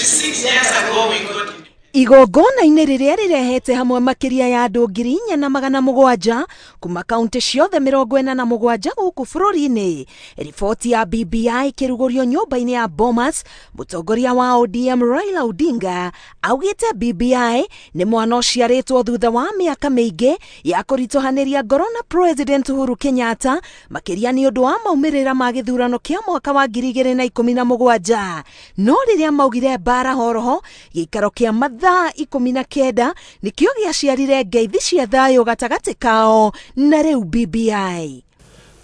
26 years ago we got Igongona-inĩ rĩrĩa rĩrehete hamwe makĩria ya andũ 4700 kuma kaunti ciothe 47 gũkũ bũrũri-inĩ. Riboti ya BBI ĩkĩrugũrio nyũmba-inĩ ya Bomas, mũtongoria wa ODM Raila Odinga augĩte BBI nĩ mwana ũciarĩtwo thutha wa mĩaka mĩingĩ ya kũritũhanĩria ngoro na President Uhuru Kenyatta, makĩria nĩ ũndũ wa maumĩrĩra ma gĩthurano kĩa mwaka wa 2017. No rĩrĩa maugire mbara horoho, gĩikaro kĩa mathaa 19 nĩkĩo gĩaciarire ngeithi cia thayũ gatagatĩ kao na rĩu BBI.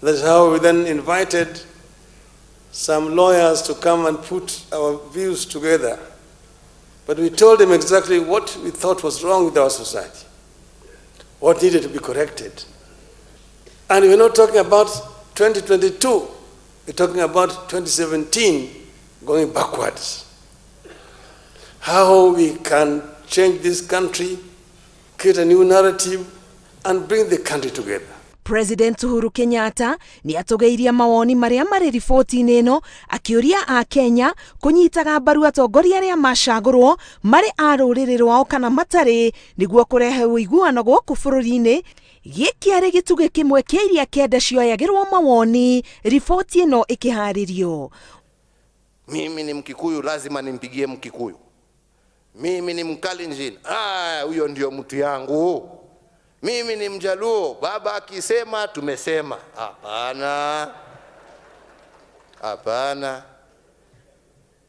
That's how we then invited some lawyers to come and put our views together. But we told them exactly what we thought was wrong with our society, what needed to be corrected. And we're not talking about 2022, we're talking about 2017 going backwards. How we can change this country, create a new narrative, and bring the country together. President Uhuru Kenyatta nĩ atũgĩirie mawoni marĩa marĩ riboti-inĩ ĩno, akĩũria a Kenya kũnyitaga mbaru atongoria arĩa macagũrwo marĩ a rũrĩrĩ rwao kana matarĩ, nĩguo kũrehe ũiguano gũkũ bũrũri-inĩ. Gĩkĩarĩ gĩtugĩ kĩmwe kĩa iria 9 cioyagĩrwo mawoni riboti ĩno ĩkĩharĩrio. Mimi ni Mkikuyu, lazima nimpigie Mkikuyu. Mimi ni Mkalenjin, ah, huyo ndio mtu yangu. Mimi ni Mjaluo, baba akisema tumesema. Hapana, hapana.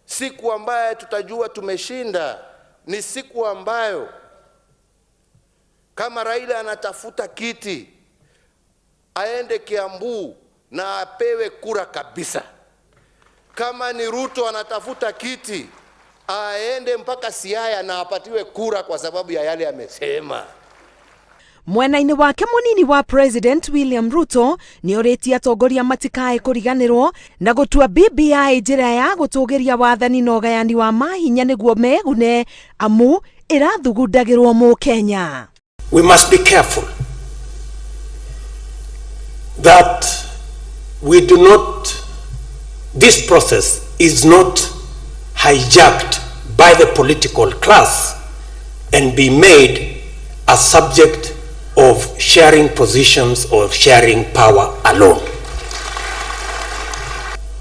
Siku ambayo tutajua tumeshinda ni siku ambayo kama Raila anatafuta kiti aende Kiambu na apewe kura kabisa. Kama ni Ruto anatafuta kiti aende mpaka Siaya na apatiwe kura kwa sababu ya yale amesema. Mwena-inĩ wake, mũnini wa President William Ruto nĩ orĩtie atongoria matikae kũriganĩrwo na gũtua BBI njĩra ya gũtũgĩria wathani na ũgayani wa mahinya nĩguo megune, amu ĩrathugundagĩrwo mũkenya. We must be careful that we do not, this process is not hijacked by the political class and be made a subject of sharing positions or sharing power alone.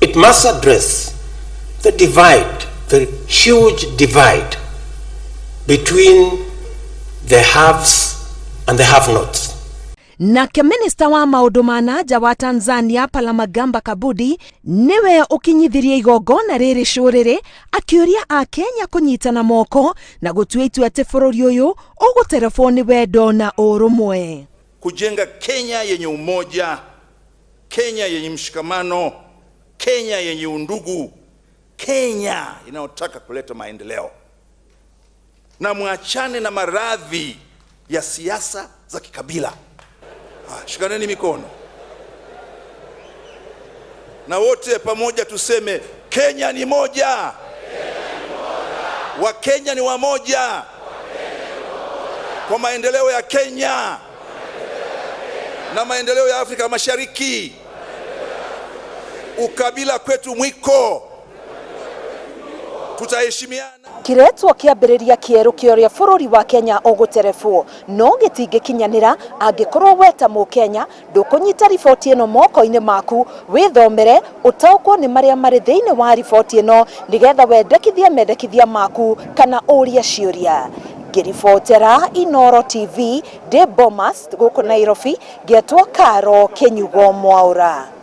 It must address the divide, the huge divide between the haves and the have-nots. Nake minista wa maũndũ ma na nja wa Tanzania Palamagamba Kabudi nĩwe ũkinyithirie igongona rĩrĩ cũrĩrĩ, akĩũria akenya kũnyitana moko na gũtua itua atĩ bũrũri ũyũ ũgũterebwo nĩ wendo na ũrũmwe. Kujenga Kenya yenye umoja, Kenya yenye mshikamano, Kenya yenye undugu, Kenya inayotaka kuleta maendeleo, na mwachane na maradhi ya siasa za kikabila. Ah, shikaneni mikono na wote pamoja tuseme Kenya ni moja, Wakenya ni wamoja, kwa maendeleo ya Kenya na maendeleo ya Afrika Mashariki. Ukabila kwetu mwiko, tutaheshimiana. Kiretwo kĩambĩrĩria kĩerũ kĩa ũrĩa bũrũri wa Kenya ũgũterebwo, no gĩtingĩkinyanĩra angĩkorwo we ta mũkenya ndũkũnyita riboti ĩno moko-inĩ maku, wĩthomere, ũtaũkwo nĩ marĩa marĩ thĩinĩ wa riboti ĩno, nĩgetha wendekithie mendekithia maku kana ũrie ciũria. Ngĩribotera Inoro TV ndĩ Bomas gũkũ Nairobi, ngetwo Karo Kĩnyugo Mwaũra.